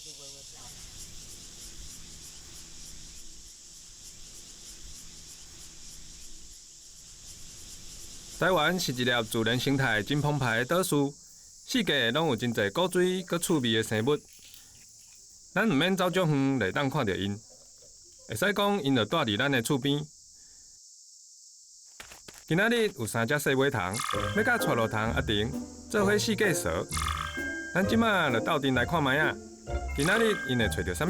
台灣是一粒自然生態真澎湃的島嶼，四界攏有真濟古錐閣趣味的生物。咱毋免走足遠就會當看著𪜶，會使講𪜶就蹛佇咱的厝邊。今仔日有三隻細尾蟲，欲佮蔡路蟲阿婷做伙四界踅。咱這馬就鬥陣來看覓仔，今仔日𪜶會揣著啥物？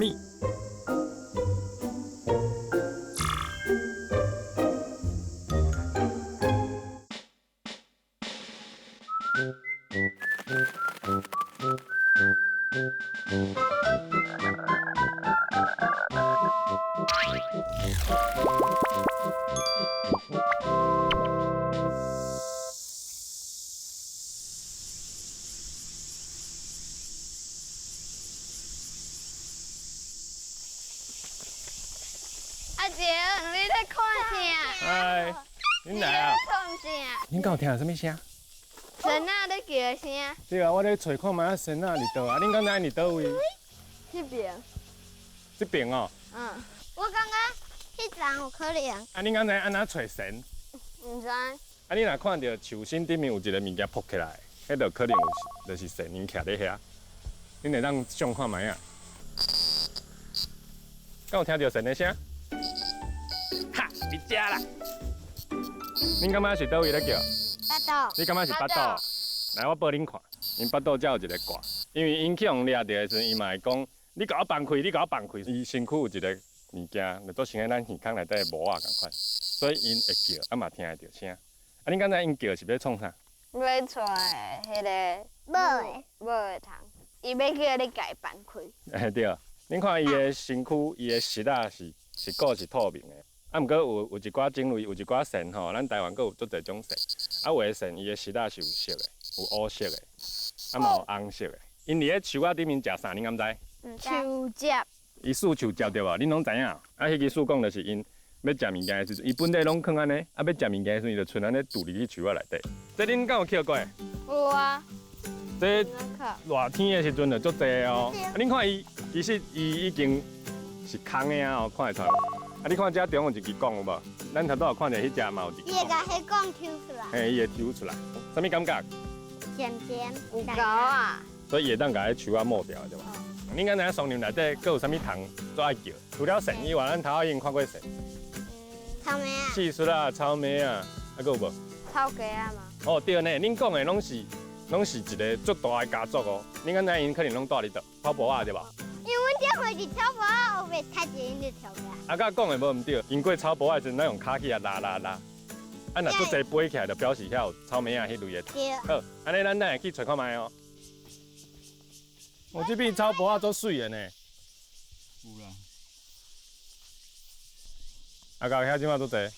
阿杰，你咧看啥？哎，恁來啊？創啥？恁敢有聽著啥物聲？仙仔咧叫聲。對啊，我咧揣看覓仔仙仔佇佗啊？恁敢知𪜶佇佗位？這邊。這邊哦。嗯。我感覺彼層有可能。啊，恁敢知按怎揣仙？毋知。啊，你若看著樹身頂面有一个物件浮起來，彼就可能有就是仙𪜶徛咧遐。恁會當上看覓仔？敢有聽著仙的聲？哈，佇遮啦！恁感覺是佗位咧叫？腹肚。你感覺是腹肚？來，我報恁看，𪜶腹肚遮有一个蓋，因為𪜶去予掠著的時陣，伊嘛會講：你共我放開，你共我放開。伊身軀有一个物件，就做成咱耳孔內底的膜仔仝款，所以𪜶會叫，啊嘛聽會著聲。啊，恁敢知𪜶叫是欲創啥？欲揣彼个母的母的蟲，伊欲叫你共伊放開。嘿對，恁看伊的身軀，伊的舌仔是是閣是透明的。啊，毋過有有一寡種類，有一寡蟮吼，咱台灣閣有足濟種蟮。啊，有的蟮伊的舌仔是有色的，有烏色的，啊嘛有紅色的。𪜶佇咧樹仔頂面食啥？恁敢知？樹汁。伊欶樹汁對無？恁攏知影？啊，彼支欶講就是𪜶欲食物件的時陣，伊本底攏囥按呢，啊，欲食物件的時陣，伊就賰按呢揬入去樹仔內底。這恁敢有抾過？有啊。這熱天的時陣就足濟哦。啊，恁看伊，其實伊已經是空的啊，看會出來。啊，你看這中有一支管有無？咱頭拄有看著彼隻嘛有一支。伊會共彼管抽出來。嘿，伊會抽出來，啥物感覺？鹹鹹。有猴仔。所以伊會當共彼樹仔抹掉，對無？恁敢知影叢林內底閣有啥物蟲最愛叫？除了蟮以外，咱頭仔已經看過蟮。草莓仔。蟋蟀啊，草莓仔，啊，閣有無？草雞仔嘛。哦，對呢，恁講的攏是一個足大的家族哦。恁敢知𪜶可能攏蹛佇佗？草埔仔對無？因為阮頂回佇草埔仔，黑白踩一𪜶就跳起來。啊，佮講的無毋對，經過草埔仔的時陣，咱用跤去共拉拉拉，啊，若足濟飛起來，就表示遐有草莓仔彼類的蟲。對。好，按呢咱等下去揣看覓哦。哦，這片草埔仔足媠的呢。有啦。啊，到遐這馬足濟。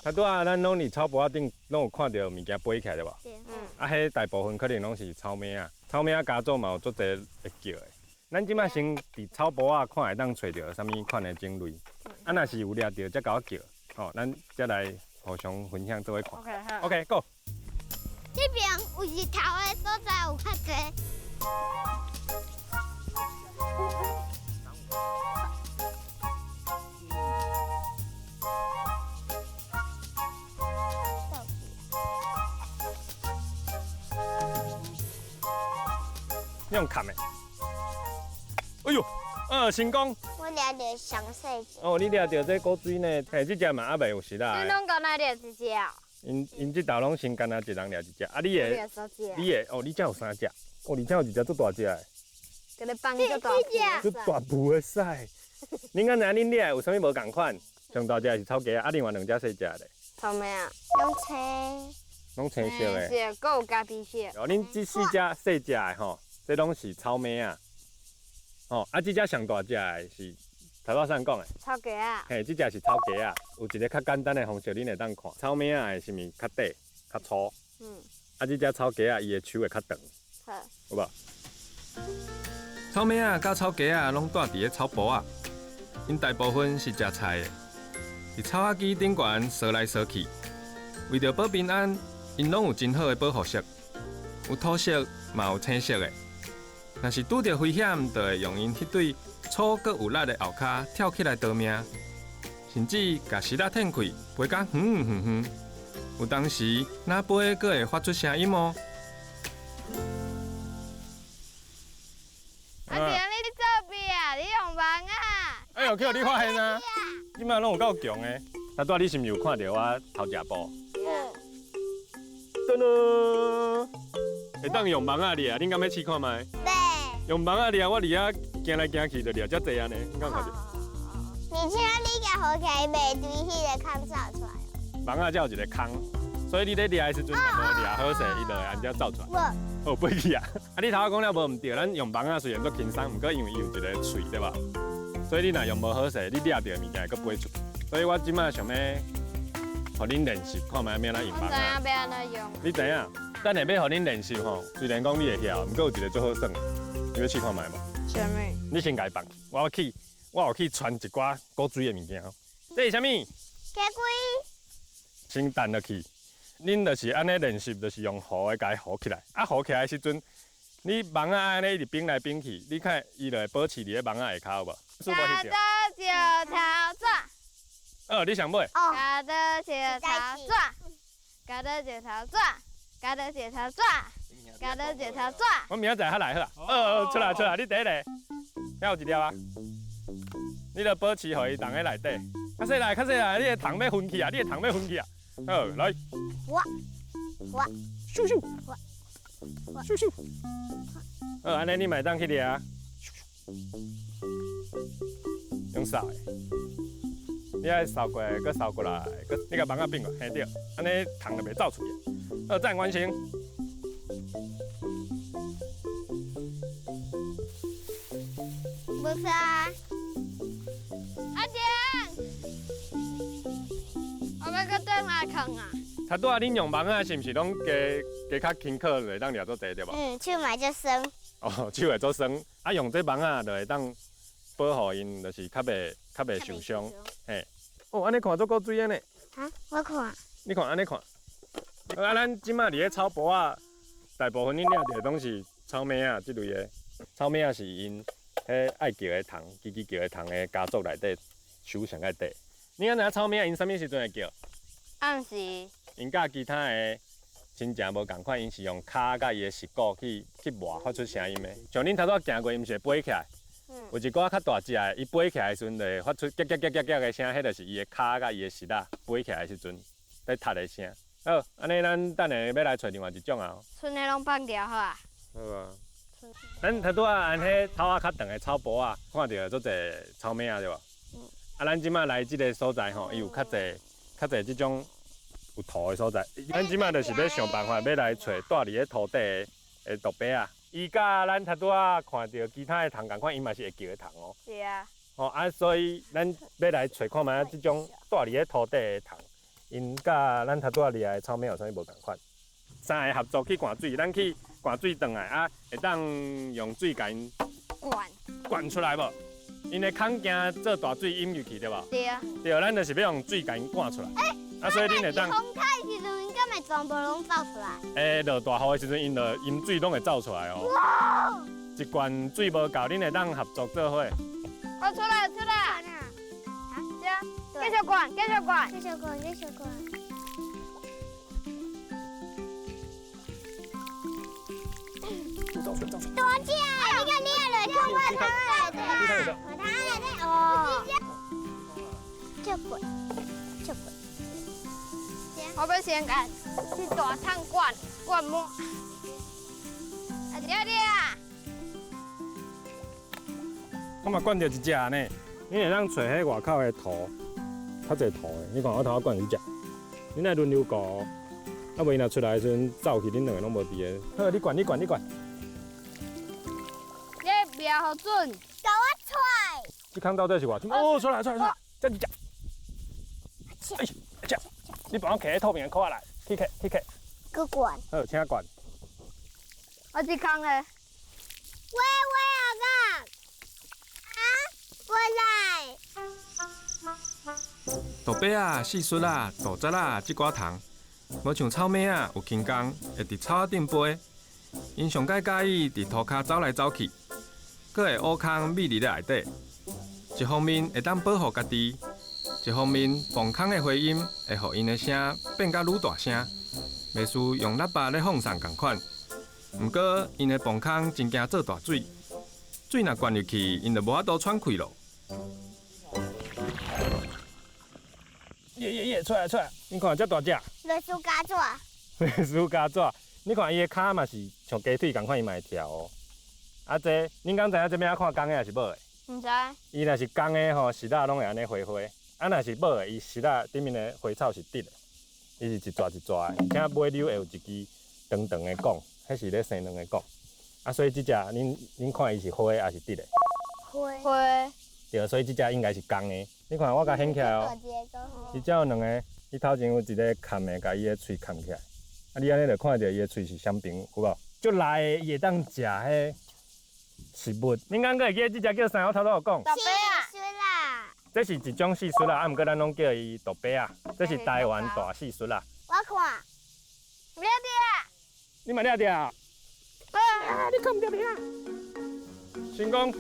頭拄仔咱攏佇草埔仔頂，攏有看著物件飛起來對無？對。啊，彼大部分可能攏是草莓仔，草莓仔家族嘛有足濟會叫的。咱這馬先佇草埔仔看會當揣著啥物款的種類。啊，若是有掠著，才共我叫，吼，咱才來互相分享做伙看。 OK，好。 OK，Go。這邊有日頭的所在有較濟。你用砍的。哎喲，成功！我掠著上細隻。哦，你掠著這古錐呢？嘿，這隻嘛猶未有舌仔。你攏干焦掠一隻哦？𪜶這道攏先干焦一人掠一隻。啊，你的，你的，哦，你這有三隻，哦，而且有一隻足大隻的。共你放足大隻。足大步的屎。恁敢知影恁掠的有啥物無仝款？上大隻是草雞仔，啊，另外兩隻細隻的。草莓仔。攏青。攏青色的。青色，閣有咖啡色。哦，恁這四隻細隻的吼，這攏是草莓仔。哦，啊，這隻上大隻的是頭拄仔啥講的？草雞仔。嘿，這隻是草雞仔，有一个較簡單的方式，恁會當看。草莓仔的是毋是較短、較粗？啊，這隻草雞仔伊的鬚會較長。好。有無？草莓仔佮草雞仔攏蹛佇咧草埔仔，𪜶大部分是食菜的，佇草仔基頂懸踅來踅去。為著保平安，𪜶攏有真好的保護色，有土色，嘛有青色的。若是拄著危險，就會用𪜶彼對粗閣有力的後跤跳起來逃命，甚至共簸仔褪開，飛甲遠遠遠。有當時，若飛閣會發出聲音哦。阿強，你做咩啊？你用網啊？哎呦，去予你發現啊！這擺攏有夠強的。頭拄仔你是毋是有看著我頭食布？噔噔，會當用網仔掠，恁敢欲試看覓？對。用網仔掠，我佇遐行來行去就掠遮濟按呢，你敢看著？而且你共好起來，袂對彼个空走出來。網仔才有一個空，所以你咧掠的時陣，若無掠好勢，伊就會按這走出來。無。哦，飛去啊！啊，你頭仔講了無毋對，咱用網仔雖然足輕鬆，毋過因為伊有一个喙，對無？所以你若用無好勢，你掠著的物件會閣飛出去。所以我這擺想欲，予恁練習，看覓欲按怎用網仔。我知影欲按怎用。你知影？等下欲予恁練習吼，雖然講你會曉，毋過有一个足好耍的，你欲試看覓無？啥物？你先共伊放，我有去傳一寡古錐的物件。這是啥物？雞龜。先擲落去，恁就是按呢練習，就是用糊的共伊糊起來。啊，糊起來的時陣，你網仔按呢一直反來反去，你看伊就會保持佇咧網仔下跤有無？剪刀石頭紙。哦，你上尾。哦。剪刀石頭紙，剪刀石頭紙，剪刀石頭紙，剪刀石頭紙。我明仔載較來好啊。哦，出來出來，你第一个，遐有一粒啊。你著保持予伊動佇內底。較細力，較細力，你的蟲欲分去啊！你的蟲欲分去啊！好，來。我我。咻咻。我。咻咻。好，按呢你嘛會當去掠。用掃的。你愛掃過來，閣掃過來，閣你共網仔變過，嘿對，按呢蟲就袂走出去。好，讚完成。無錯啊。阿強，我欲閣轉來囥啊。頭拄仔恁用網仔是毋是攏加加較輕巧，就會當掠足濟對無？嗯，手嘛足酸。哦，手會足酸。啊，用這網仔就會當保護𪜶，就是較袂較袂受傷。嘿。哦，按呢看足古錐的呢。啊，我看。你看，按呢看。啊，咱這擺佇咧草埔仔，大部分恁掠著的攏是草蛉仔這類的。草蛉仔是𪜶彼愛叫的蟲，吱吱叫的蟲的家族內底數上較短。你敢知影草蛉仔𪜶啥物時陣會叫？暗時。𪜶佮其他的親情無仝款，𪜶是用跤佮伊的舌骨去去磨發出聲音的。像恁頭拄仔行過，伊毋是會飛起來？有一寡較大隻的，伊飛起來的時陣就會發出咯咯咯咯咯的聲，彼就是伊的跤佮伊的舌仔飛起來的時陣咧踢的聲。好，按呢咱等下欲來揣另外一種啊。賰的攏放掉好啊。好啊。咱頭拄仔按彼草仔較長的草埔仔，看著足濟草蛉仔對無？啊，咱這擺來這个所在吼，伊有較濟較濟這種有土的所在。咱這擺就是欲想辦法，欲來揣蹛佇咧土底的杜白仔。伊佮咱頭拄仔看著其他的蟲仝款，伊嘛是會叫的蟲哦。是啊。吼啊，所以咱欲來揣看覓這種蹛佇咧土底的蟲，𪜶佮咱頭拄仔掠的草蛉有啥物無仝款？三个合作去灌水，咱去灌水轉來啊，會當用水共𪜶灌灌出來無？𪜶的孔鏡做大水引入去對無？對啊。對，咱就是欲用水共𪜶灌出來。啊，所以恁會當。風開的時陣，敢會全部攏走出來？欸，落大雨的時陣，𪜶就淹水攏會走出來哦。哇！一罐水無夠，恁會當合作做伙。我出來出來。啊？繼續灌，繼續灌，繼續灌，繼續灌。大隻，你看你來看我湯來的，我湯來的哦。這個，這個。我欲先共這大桶灌灌滿。阿姐姐啊！我嘛灌著一隻呢，你會當揣彼外口的土，較濟土的。你看我頭仔灌一隻，恁愛輪流顧，啊無伊若出來的時陣走去，恁兩个攏無佇个。好，你灌，你灌，你灌。你掠予準。共我揣。這空到底是偌深？哦，出來出來出來，這一隻。哎，一隻。你幫我揢彼透明的箍仔來，去揢去揢。閣灌。好，請灌。我這空的。喂喂阿公，啊，過來。杜白仔、蟋蟀仔、杜節仔這寡蟲，無像草蛉仔有輕功，會佇草仔頂飛。𪜶上蓋佮意佇塗跤走來走去，閣會挖空覕佇咧內底。一方面會當保護家己，一方面磅空的回音會予𪜶的聲變甲愈大聲，袂輸用喇叭咧放送仝款。毋過𪜶的磅空真驚做大水，水若灌入去，𪜶就無法度喘氣咯。耶耶耶！出來出來！你看遮大隻。類似蚵仔。類似蚵仔，你看伊的跤嘛是像雞腿仝款，伊嘛會跳哦。啊這，恁敢知影這欲按怎看公的抑是母的？毋知。伊若是公的吼，翼仔攏會按呢花花；啊，若是母的，伊翼仔頂面的花草是直的，伊是一撮一撮的，而且尾溜會有一支長長的管，彼是咧生卵的管。啊，所以這隻恁看伊是花的抑是直的？花。花。對，所以這隻應該是公的。你看我共掀起來哦，伊這有兩个，伊頭前有一个鉗的，共伊的喙鉗起來。啊，你按呢就看著伊的喙是雙平，有無？足內的伊會當食彼食物。恁敢閣會記得這隻叫啥？我頭拄有講。杜白仔。蟋蟀啦。這是一種蟋蟀仔，啊，毋過咱攏叫伊杜白仔。這是台灣大蟋蟀仔。我看。掠著啊！你嘛掠著啊？啊！你看毋著未啊？成功。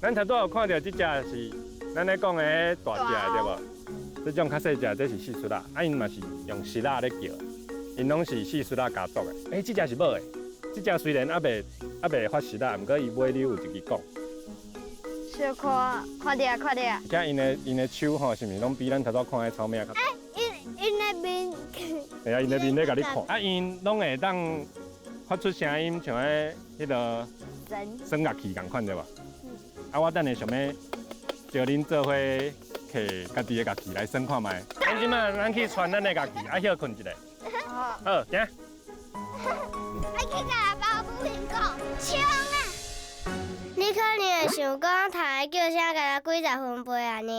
咱頭拄有看著這隻是咱咧講的大隻的對無？這種較細隻，這是蟋蟀仔，啊，𪜶嘛是用翼仔咧叫，𪜶攏是蟋蟀仔家族的。欸，這隻是母的，這隻雖然猶未發翼仔，毋過伊尾溜有一支管。小可看著看著。而且𪜶的手吼，是毋是攏比咱頭拄看的草蜢較大？欸，𪜶的面。會啊，𪜶的面咧共你看。啊，𪜶攏會當發出聲音，像彼个耍樂器仝款對無？啊，我等下想欲招恁做伙摕家己的樂器來耍看覓。咱這擺咱去傳咱的樂器，啊歇睏一下。好，行。愛去共阿爸母講，衝啊！你可能會想講，蟲的叫聲敢若幾十分貝按呢。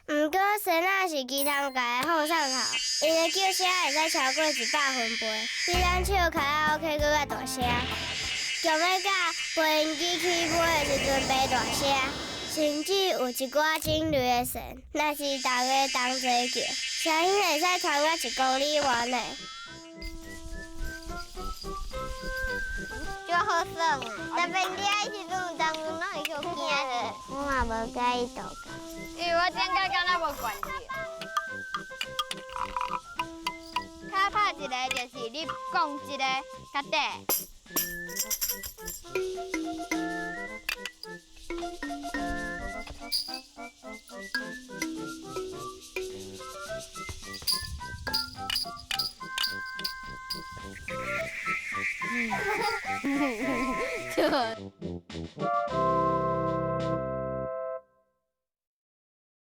毋過，鉎仔是雞蟲界的放送頭，𪜶的叫聲會使超過100分貝，比咱笑卡拉 OK 閣較大聲。強欲甲飛行機起飛的時陣爬大聲，甚至有一寡種類的鉎，若是逐家同齊叫，聲音會使傳到1公里遠呢。足好耍啊！特別掠的時陣，有當陣攏會予驚著。我嘛無佮意杜鵤，因為我頂擺敢若無關掉。較拍一个就是你講一个較短。